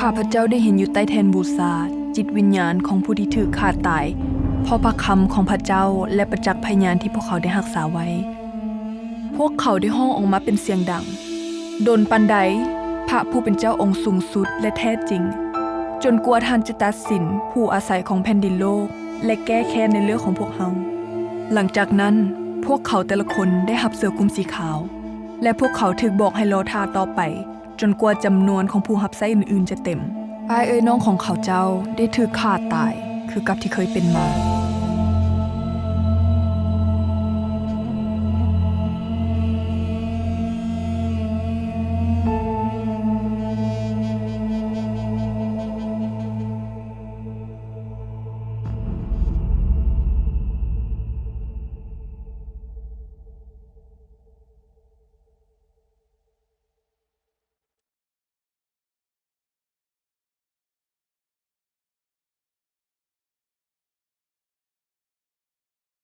ຂ້າພະເຈົ້າໄດ້ເຫັນຢູ່ໃຕ້ແທ່ນບູຊາ ຈິດວິນຍານຂອງຜູ້ທີ່ຖືກຂ້າຕາຍ ເພາະພະຄຳຂອງພະເຈົ້າ ແລະ ປະຈັກພະຍານທີ່ພວກເຂົາໄດ້ຮັກສາໄວ້. ພວກເຂົາໄດ້ຮ້ອງອອກມາເປັນສຽງດັງ, ດົນປານໃດ, ພະຜູ້ເປັນເຈົ້າອົງສູງສຸດ ແລະ ແທ້ຈິງ, ຈົນກວ່າທ່ານຈະຕັດສິນຜູ້ອາໄສຂອງແຜ່ນດິນໂລກ ແລະ ແກ້ແຄ້ນໃນເລື່ອງຂອງພວກເຮົາ. ຫຼັງຈາກນັ້ນ, ພວກເຂົາແຕ່ລະຄົນໄດ້ຮັບເສື້ອຄຸມສີຂາວ, ແລະ ພວກເຂົາຖືກບອກໃຫ້ລໍຖ້າຕໍ່ໄປ ຈົນກວ່າຈຳນວນຂອງຜູ້ຮັບໃຊ້ອື່ນໆຈະເຕັມ. ອ້າຍເອື້ອຍນ້ອງຂອງເຂົາເຈົ້າໄດ້ຖືກຂ້າຕາຍຄືກັບທີ່ເຄີຍເປັນມາ.